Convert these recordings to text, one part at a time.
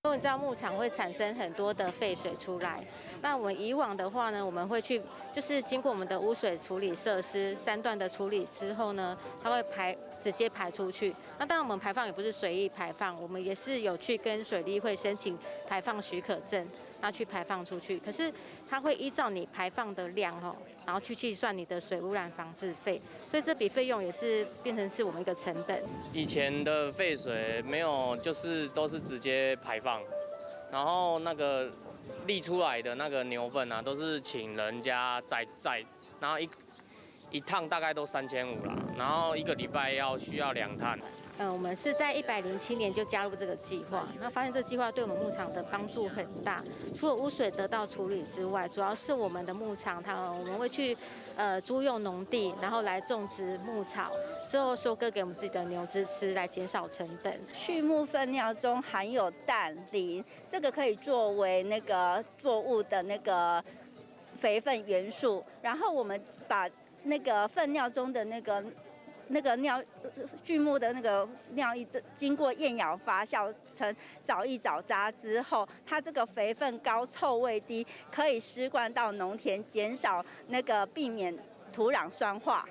因為你知道牧場會產生很多的廢水出來，那我們以往的話呢，我們會去就是經過我們的污水處理設施三段的處理之後呢，它會排直接排出去。那當然我們排放也不是隨意排放，我們也是有去跟水利會申請排放許可證，那去排放出去。可是它會依照你排放的量哦，然後去計算你的水污染防治費，所以這筆費用也是變成是我們一個成本。以前的廢水沒有，就是都是直接排放，然後那個瀝出來的那個牛糞啊，都是請人家載載，然後一趟大概都3500啦，然後一個禮拜要需要兩趟。我們是在107年就加入這個計劃，那發現這個計劃對我們牧場的幫助很大。除了污水得到處理之外，主要是我們的牧場，它我們會去租用農地，然後來種植牧草，之後收割給我們自己的牛隻吃，來減少成本。畜牧糞尿中含有氮磷，這個可以作為那個作物的那個肥分元素，然後我們把那個糞尿中的那個尿，畜牧的那個尿液，經過厭氧發酵成藻液沼渣之後，它這個肥分高、臭味低，可以施灌到農田，減少那個避免土壤酸化。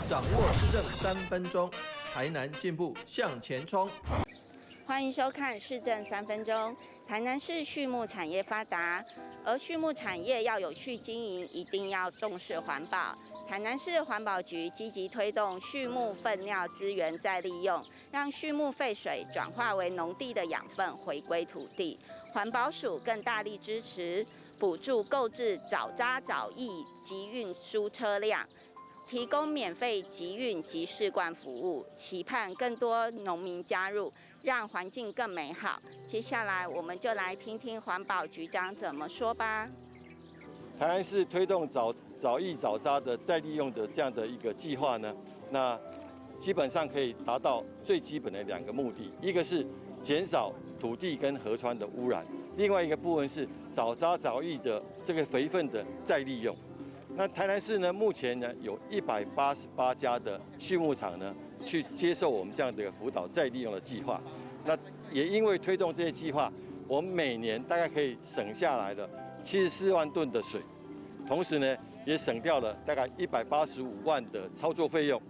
掌握市政3分鐘，台南進步向前衝。歡迎收看市政三分鐘。台南市畜牧產業發達，而畜牧產業要有序經營，一定要重視環保。台南市環保局積極推動畜牧糞尿資源再利用，讓畜牧廢水轉化為農地的養分，回歸土地。環保署更大力支持補助購置沼渣沼液集運輸車輛，提供免費集運及試灌服務，期盼更多農民加入，讓環境更美好。接下來我們就來聽聽環保局長怎麼說吧。台南市推動藻液沼渣的再利用的這樣的一個計劃呢，那基本上可以達到最基本的兩個目的，一個是減少土地跟河川的污染，另外一個部分是沼渣沼液的這個肥分的再利用。那台南市呢，目前呢有188家的畜牧場呢，去接受我們這樣的輔導再利用的計劃。那也因為推動這些計劃，我們每年大概可以省下來的74萬噸的水，同時呢，也省掉了大概185萬的操作費用。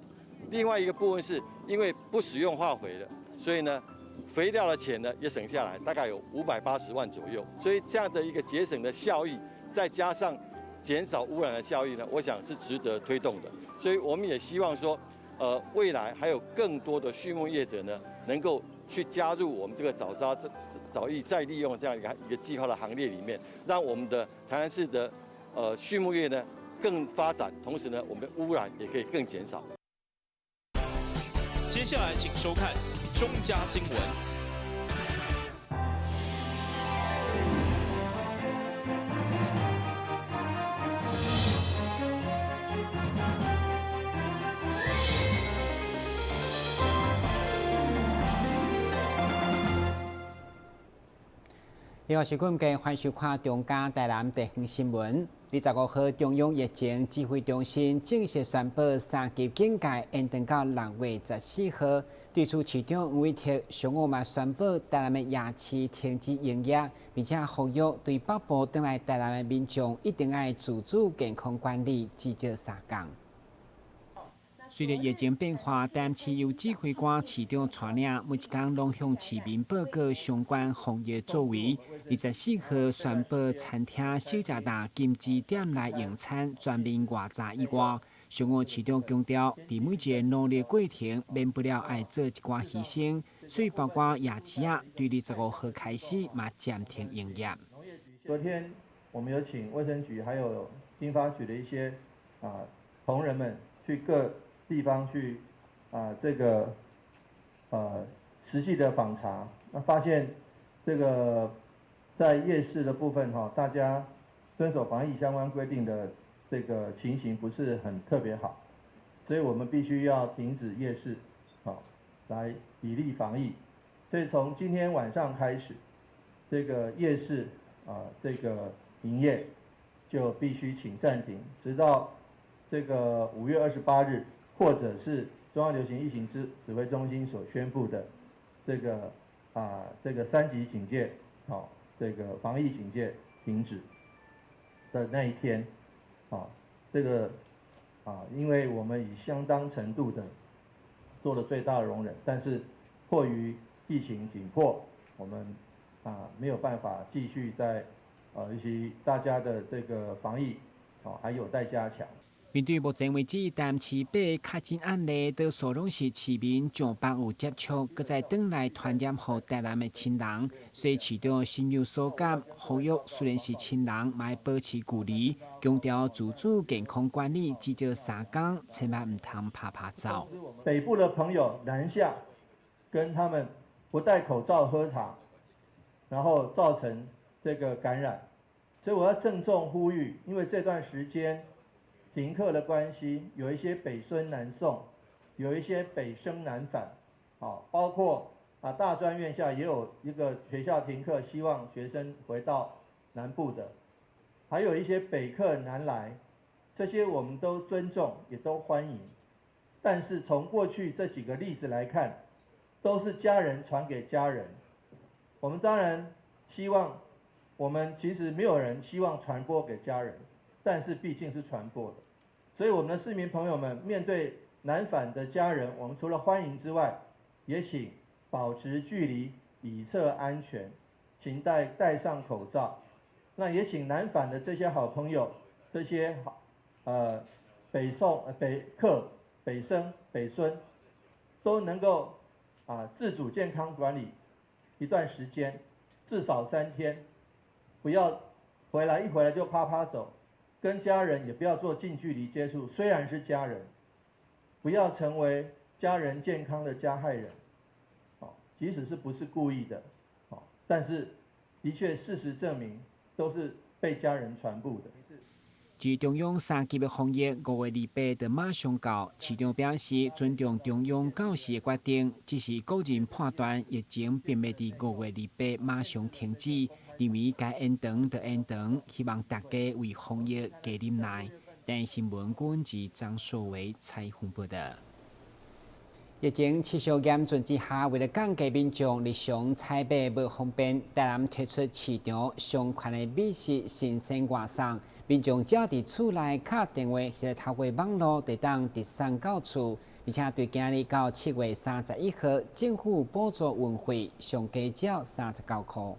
另外一個部分是因為不使用化肥了，所以呢，肥料的錢呢也省下來，大概有580萬左右。所以這樣的一個節省的效益，再加上減少污染的效益呢，我想是值得推動的。所以我們也希望說，未來還有更多的畜牧業者呢，能夠去加入我們這個沼渣藻液再利用這樣一個計劃的行列裡面，讓我們的台南市的畜牧業呢更發展，同時呢，我們的污染也可以更減少。接下來請收看中嘉新聞。另外是今日歡迎收看中嘉台南地方新聞。25號，中央疫情指揮中心正式宣布三級警戒延長到6月14號。對此，市長黃偉哲上午嘛宣布，台南的夜市停止營業，並且呼籲對北部轉來台南的民眾一定愛自主健康管理，至少三工。隨著疫情變化，台南市由指揮官市長帶領，每一工攏向市民報告相關防疫作為。24號宣布餐廳小食店禁止店內用餐，全面外食以外。上午市長強調，佇每一個努力過程，免不了愛做一寡犧牲，所以包括夜市仔，對25號開始嘛暫停營業。昨天我們有請衛生局還有經發局的一些同仁們去各地方去這個實際的訪查，那發現這個在夜市的部分哈，大家遵守防疫相關規定的這個情形不是很特別好，所以我們必須要停止夜市，好，來以利防疫。所以從今天晚上開始，這個夜市這個營業就必須請暫停，直到這個5月28日，或者是中央流行疫情指揮中心所宣布的這個三級警戒，好，這個防疫警戒停止的那一天，啊，這個啊，因為我們已相當程度的做了最大的容忍，但是迫於疫情緊迫，我們啊沒有辦法繼續在，尤其大家的這個防疫，啊還有待加強。面對目前為止，台南市八个確診案例，多數攏是市民上班有接觸，閣再轉來傳染予台南的親人，所以市長心有所感，呼籲雖然是親人，嘛愛保持距離，強調自主健康管理，至少3工，千萬毋通趴趴走。北部的朋友南下，跟他們不戴口罩喝茶，然後造成這個感染，所以我要鄭重呼籲，因為這段時間停課的關係，有一些北孫南送，有一些北生南返，啊，包括啊大專院校也有一個學校停課，希望學生回到南部的，還有一些北客南來，這些我們都尊重，也都歡迎。但是從過去這幾個例子來看，都是家人傳給家人。我們當然希望，我們其實沒有人希望傳播給家人。但是畢竟是傳播的，所以我們的市民朋友們面對南返的家人，我們除了歡迎之外，也請保持距離，以策安全，請戴上口罩。那也請南返的這些好朋友，這些好北送、北客、北生、北孫，都能夠啊自主健康管理一段時間，至少3天，不要回來一回來就趴趴走。跟家人也不要做近距離接觸，雖然是家人，不要成為家人健康的加害人，即使是不是故意的，但是的確事實證明都是被家人傳播的。至中央三級的防疫5月28就馬上到，市長表示尊重中央到時的決定，只是個人判斷疫情並袂佇5月28馬上停止，認為該延長就延長，希望大家為防疫加忍耐。台視新聞郭志張碩維採訪報道。疫情持續嚴峻之下，為了降低民眾日常採買無方便，台南推出市場上款的美食新鮮外送，民眾只要佇厝內敲電話或者透過網路就當直送到厝，而且對今日到7月31號，政府補助運費上低只要39箍。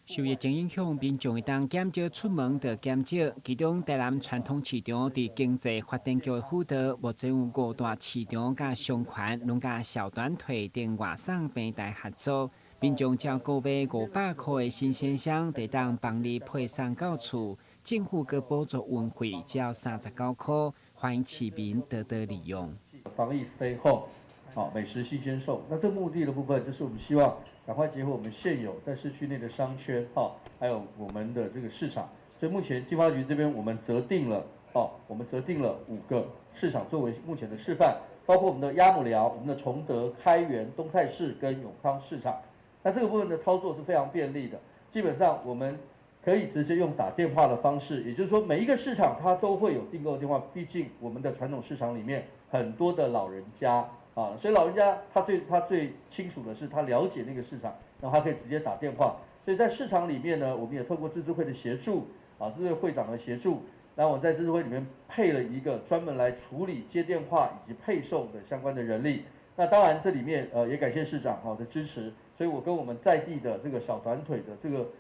受疫情影響，民眾會當減少出門就減少。其中，台南傳統市場佇經濟發展局的輔導，目前有五大市場佮商圈，攏佮小短腿等外送平台合作。民眾只要購買500箍的新鮮箱，就當幫你配送到厝。政府閣補助運費，只要39箍，歡迎市民多多利用。防疫 stay home，好，美食新鮮送。那這目的的部分，就是我們希望趕快結合我們現有在市區內的商圈，哈，還有我們的這個市場。所以目前經發局這邊，我們擇定了5個市場作為目前的示範，包括我們的鴨母寮、我們的崇德、開元、東菜市跟永康市場。那這個部分的操作是非常便利的，基本上我們可以直接用打電話的方式，也就是說每一個市場它都會有訂購電話。畢竟我們的傳統市場裡面很多的老人家啊，所以老人家他最清楚的是他了解那個市場，然後他可以直接打電話。所以在市場裡面呢，我們也透過自治會的協助啊，自治會會長的協助，那我在自治會裡面配了一個專門來處理接電話以及配送的相關的人力。那當然這裡面也感謝市長哈的支持，所以我跟我們在地的這個小短腿的這個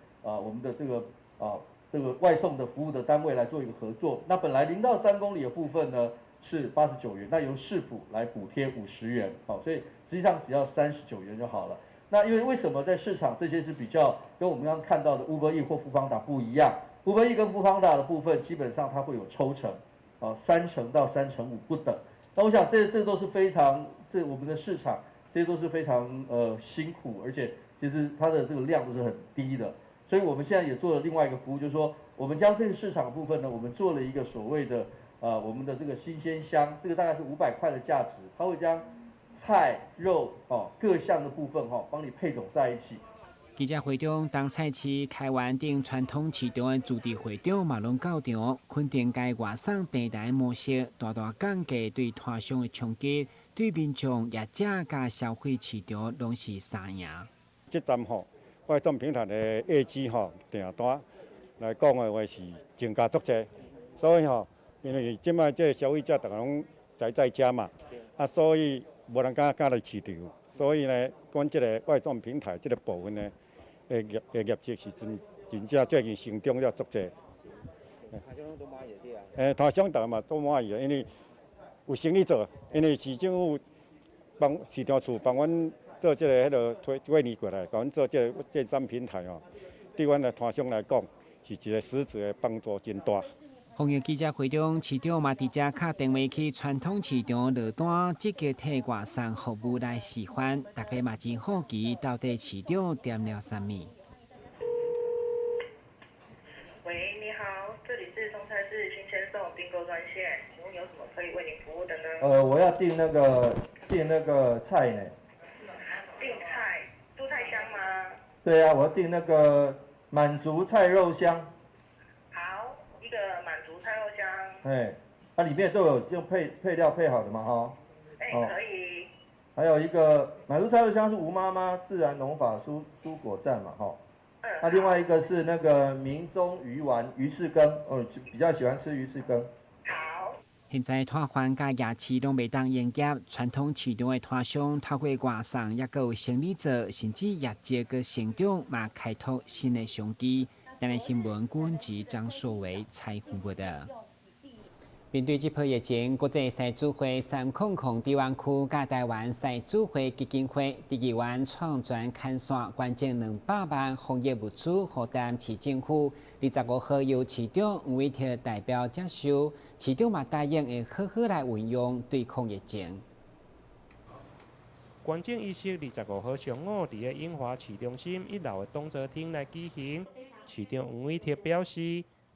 我們的這個外送的服務的單位來做一個合作。那本來0到3公里的部分呢是89元，那由市府來補貼50元，好，所以實際上只要39元就好了。那因為為什麼在市場這些是比較跟我們剛剛看到的 Uber Eats 或 foodpanda 不一樣？Uber Eats 跟 foodpanda 的部分基本上它會有抽成，啊，3成到3.5成不等。那我想這都是非常這我們的市場這些都是非常辛苦，而且其實它的這個量都是很低的。所以我們現在也做了另外一個服務，就是說我們將這個市場的部分呢，我們做了一個所謂的我們的這個新鮮箱，這個大概是500塊的價值，它會將菜肉哦各項的部分哈，幫你配種在一起。記者會中，東菜市、開元等傳統市場的自治會長嘛攏到場，肯定該外送平台模式大大降低對攤商的衝擊。對民眾、業者佮消費市場攏是三贏。這站吼，外送平台的業績吼訂單來講的話是增加足濟，所以吼，因為這擺這個消費者逐家攏宅在家嘛，啊，所以無人敢敢來市場，所以呢，阮這個外送平台這個部分呢，的業的業績是真真正最近成長了足濟。欸，攤商逐家嘛都滿意，因為有生意做，因為市政府幫市場處幫阮做這个彼落推幾年過來，共阮做這個電商平台哦，對阮的攤商來講是一個實質的幫助真大。防疫記者會中，市長嘛直接敲電話去傳統市場落單，積極替外送服務來示範，大家嘛真好奇到底市長點了啥物。喂，你好，這裡是松山市新鮮送訂購專線，請問有什麼可以為您服務的呢？我要訂那個菜呢。訂菜，蔬菜箱嗎？對啊，我要訂那個滿足菜肉箱。好，一個滿足菜肉箱。哎，它裡面都有就配配料配好的嘛，哈。哎，可以。還有一個滿足菜肉箱是吳媽媽自然農法蔬果站嘛，哈。那另外一個是那個明宗魚丸魚翅羹，哦，比較喜歡吃魚翅羹。好。現在攤販佮夜市攏袂當營業，傳統市場的攤商透過外送，猶閣有生意做，甚至業績閣成長，嘛開拓新的商機。台南新聞郭文吉、張碩維採訪報導。面對這波疫情，國際獅子會300台灣區佮台灣獅子會基金會佇議員創全牽線捐贈200萬防疫物資，予台南市政府。25號由市長黃偉哲代表接收，市長嘛答應會好好來運用對抗疫情。捐贈儀式25號上午佇个永華市中心一樓的董座廳來舉行。市長黃偉哲表示，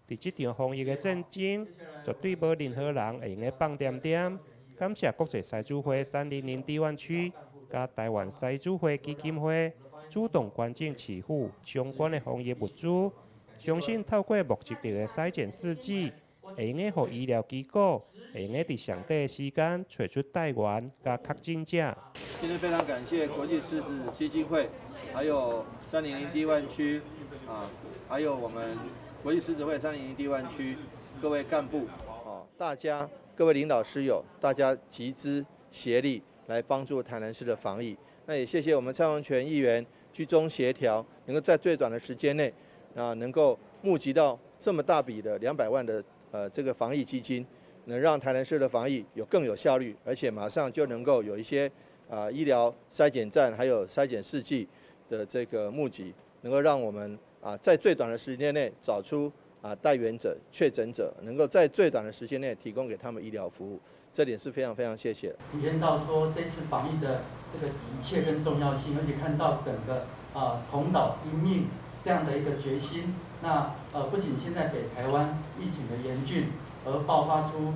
佇這場防疫的戰爭，絕對無任何人會用得放恬恬。感謝國際獅子會300台灣區佮台灣獅子會基金會主動捐贈市府相關的防疫物資，相信透過募集著的篩檢試劑，會用得予醫療機構會用得佇上短的時間揣出帶源佮確診者。今天非常感謝國際獅子基金會，還有300台灣區啊，還有我們國際獅子會300台灣區各位幹部啊，大家各位領導師友，大家集資協力來幫助台南市的防疫。那也謝謝我們蔡旺全議員居中協調，能夠在最短的時間內啊，能夠募集到這麼大筆的200萬的這個防疫基金，能讓台南市的防疫有更有效率，而且馬上就能夠有一些啊醫療篩檢站還有篩檢試劑的這個募集，能夠讓我們啊在最短的時間內找出啊帶原者、確診者，能夠在最短的時間內提供給他們醫療服務，這點是非常非常謝謝。體驗到說這次防疫的這個急切跟重要性，而且看到整個啊同島一命這樣的一個決心。那不僅現在北台灣疫情的嚴峻，而爆發出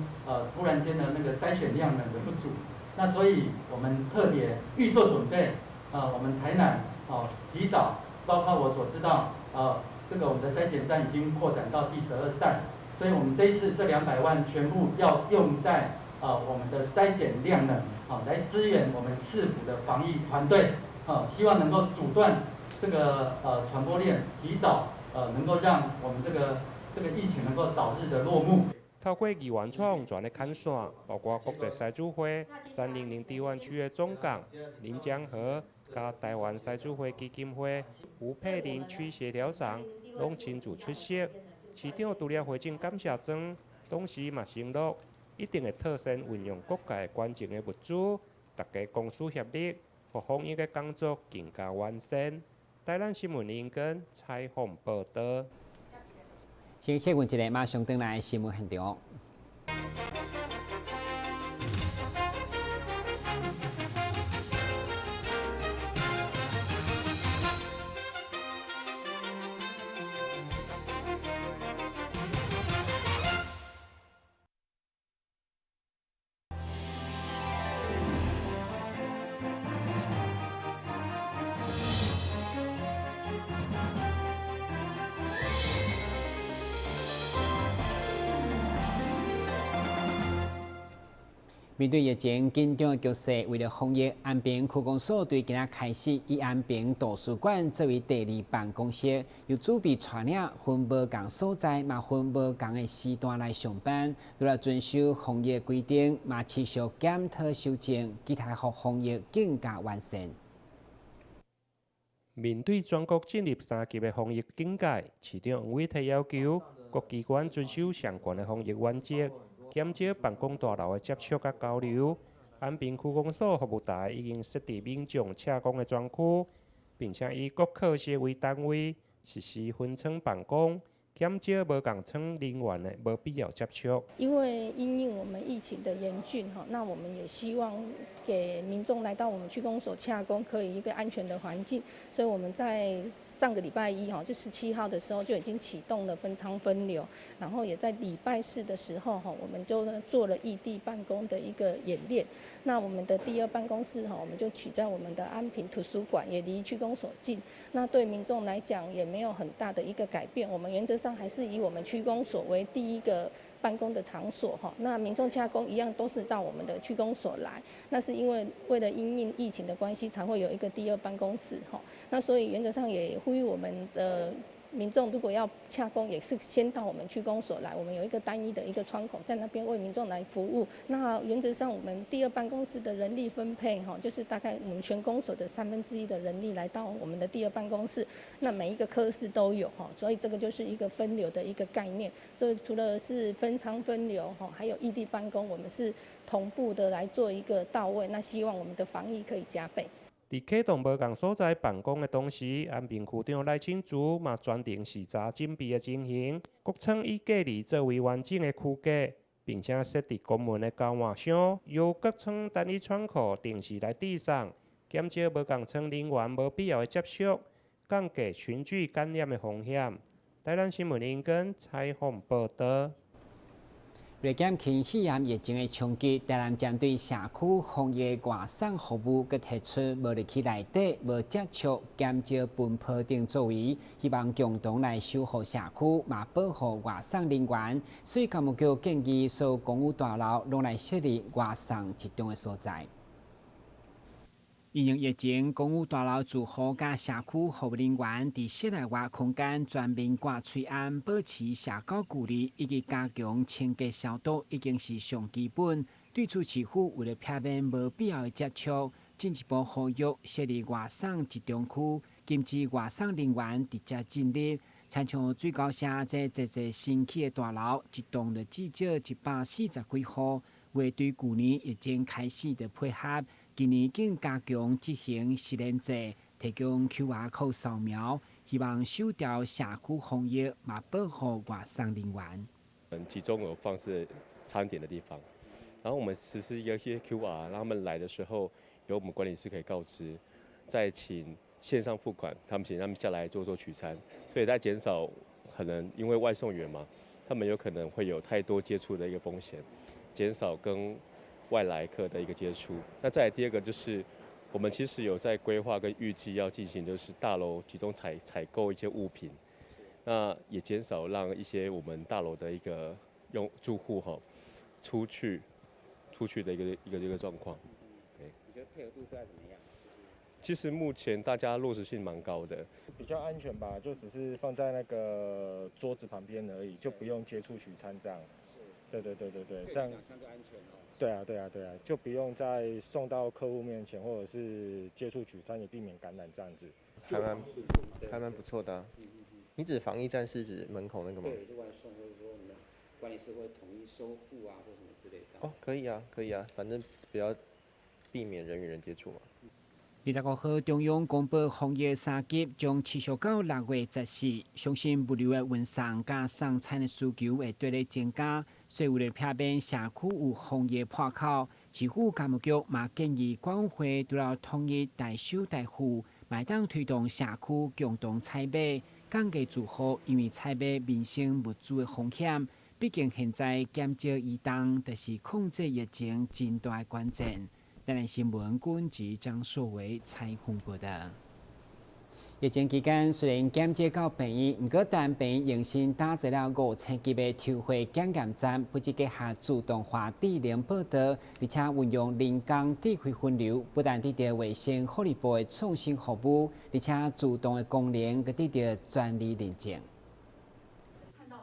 突然間的那個篩選量能的不足，那所以我們特別預做準備，我們台南哦提早，包括我所知道，這個我們的篩檢站已經擴展到第12站，所以我們這一次這200萬全部要用在我們的篩檢量能，啊來支援我們市府的防疫團隊，啊希望能夠阻斷這個傳播鏈，提早能夠讓我們這個疫情能夠早日的落幕。透過議員蔡旺全的牽線，包括國際獅子會300台灣區的總幹林江和，佮台灣獅子會基金會吳佩玲區協調長攏親自出席。市長除了回贈感謝狀，同時嘛承諾一定會妥善運用各界捐贈的物資，大家公私協力，予防疫的工作更加完善。台南新聞林根採訪報導。先歇睏一下，馬上轉來新聞現場。面對疫情緊張的局勢，為了防疫，安平區公所對今仔開始以安平圖書館作為第二辦公室，又準備帶領分無仝所在，嘛分無仝的時段來上班，除了遵守防疫規定，嘛持續檢討修正，期待予防疫更加完善。面對全國進入三級的防疫警戒，市長黃偉哲要求各機關遵守上懸的防疫原則，減少辦公大樓的接觸佮交流。安平區公所服務台已經設置民眾洽公的專區，並且以各科室為單位實施分艙辦公，減少無仝艙人員的無必要接觸。因為因應我們疫情的嚴峻，哈，那我們也希望給民眾來到我們區公所洽公，可以一個安全的環境，所以我們在上個禮拜一，哈，就17號的時候就已經啟動了分艙分流，然後也在禮拜四的時候，哈，我們就做了異地辦公的一個演練。那我們的第二辦公室，哈，我們就取在我們的安平圖書館，也離區公所近。那對民眾來講也沒有很大的一個改變。我們原則上還是以我們區公所為第一個辦公的場所哈，那民眾洽公一樣都是到我們的區公所來，那是因為為了因應疫情的關係，才會有一個第二辦公室哈。那所以原則上也呼籲我們的民眾，如果要洽公，也是先到我們區公所來，我們有一個單一的一個窗口，在那邊為民眾來服務。那原則上，我們第二辦公室的人力分配哈，就是大概我們全公所的1/3的人力來到我們的第二辦公室，那每一個科室都有哈，所以這個就是一個分流的一個概念。所以除了是分艙分流哈，還有異地辦公，我們是同步的來做一個到位。那希望我們的防疫可以加倍。佇啟動無仝所在辦公的同時，安平區長賴清竹嘛全程視察準備的情形。各艙以隔離作為完整的區隔，並且設置公文的交換箱，由各艙單一窗口定時來遞送，減少無仝艙人員無必要的接觸，降低群聚感染的風險。台南新聞林根採訪報導。為減輕肺炎疫情的衝擊，台南針對社區防疫外送服務，閣提出無入去內底、無接觸、減少奔波等作為，希望共同來守護社區，嘛保護外送人員。所以，工務局建議所有公寓大樓攏來設立外送集中的所在。因應疫情，公寓大樓住戶佮社區服務人員佇室內外空間全面掛喙罨，保持社交距離以及加強清潔消毒，已經是上基本。對此，市府為了避免無必要的接觸，進一步呼籲設立外送集中區，禁止外送人員直接進入。親像水溝城這座座新起的大樓，一棟就至少140幾戶，為對舊年疫情開始的配合。今年更加強執行實聯制，提供 QR code 掃描，希望守牢社區防疫，嘛保護外送人員。集中有放置餐點的地方，然後我們實施一個些 QR，讓他們來的時候，由我們管理師可以告知，再請線上付款，他們請他們下來做做取餐，所以在減少可能因為外送員嘛，他們有可能會有太多接觸的一個風險，減少跟外來客的一個接觸。那再來第二個就是，我們其實有在規劃跟預計要進行，就是大樓集中採購一些物品，那也減少讓一些我們大樓的一個用住戶哈出去的一個狀況。對。你覺得配合度大概怎麼樣？其實目前大家落實性蠻高的。比較安全吧，就只是放在那個桌子旁邊而已，就不用接觸取餐這樣。對對對對對，這樣相對安全哦。對啊對啊對啊，就不用再送到客戶面前，或者是接觸取餐，也避免感染這樣子。還蠻不錯的啊。你指防疫站是指門口那個嗎？對，就外送，或者說我們管理師會統一收付啊，或什麼之類的。哦，可以啊，可以啊，反正比較避免人與人接觸嘛。25號，中央公布防疫三級將持續到6月14，相信物流的運送佮送餐的需求會綴咧增加，所以為了避免社區有防疫破口，市府工務局嘛建議管委會除了統一代收代付，嘛會當推動社區共同採買，降低住戶因為採買民生物資的風險。畢竟現在減少移動，就是控制疫情真大的關鍵。台南新聞，軍籍張碩維採訪報導。疫情期間雖然減少到病院，毋過但病院用心打造了5000級的抽血檢驗站，不只結合自動化智能報到，而且運用人工智慧分流，不但得到衛生福利部的創新服務，而且自動的功能閣得到專利認證。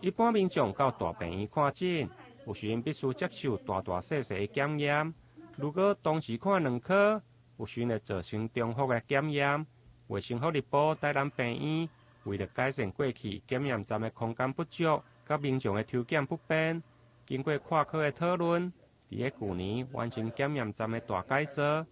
一般民眾到大病院看診，有時陣必須接受大大細細的檢驗。如果同時看兩科，有時會造成重複的檢驗。衛生福利部台南病院為了改善過去檢驗站的空間不足，佮民眾的抽檢不便，經過跨科的討論，佇咧舊年完成檢驗站的大改造，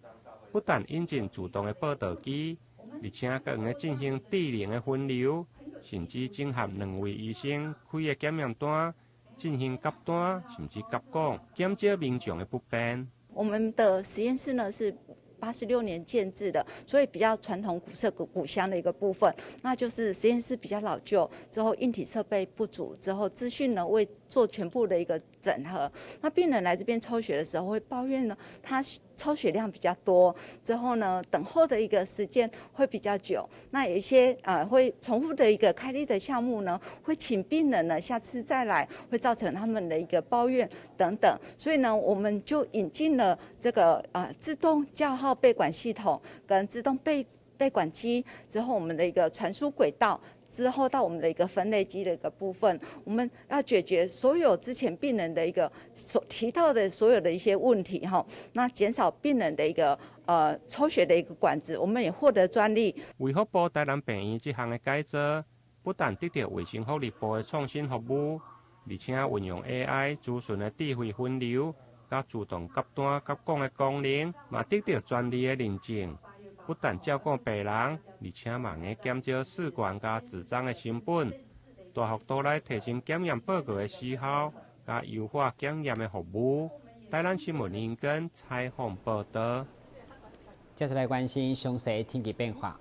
不但引進自動的報到機，而且閣用咧進行智能的分流，甚至整合兩位醫生開的檢驗單，進行夾單，甚至夾講，減少民眾的不便。我們的實驗室呢是86年建制的，所以比較傳統古色古香的一個部分，那就是實驗室比較老舊，之後硬體設備不足，之後資訊呢未做全部的一個整合。那病人來這邊抽血的時候會抱怨呢，他抽血量比較多，之後呢等候的一個時間會比較久。那有一些會重複的一個開立的項目呢，會請病人呢下次再來，會造成他們的一個抱怨等等。所以呢，我們就引進了這個自動叫號備管系統跟自動備管機，之後我們的一個傳輸軌道。之後到我們的一個分類機的一個部分，我們要解決所有之前病人的一個所提到的所有的一些問題哈，那減少病人的一個抽血的一個管子，我們也獲得專利。衛福部台南病院這項的改造，不但得到衛生福利部的創新服務，而且運用 AI 資訊的智慧分流，佮自動夾單夾講的功能，嘛得到專利的認證。不但照顧病人，而且嘛會減少試管佮紙張的成本，大幅度來提升檢驗報告的時效，佮優化檢驗的服務。台南新聞林根採訪報道。接下來關心詳細天氣變化。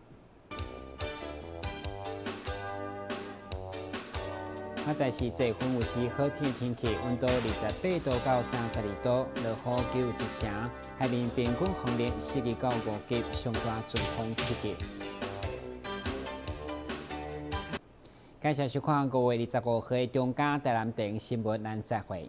啊，再是這份有時好天天氣，溫度28度到32度，落雨只有一成，海面平均風力4級到5級，上大陣風7級。感謝收看5月25號的中嘉台南電新聞，咱再會。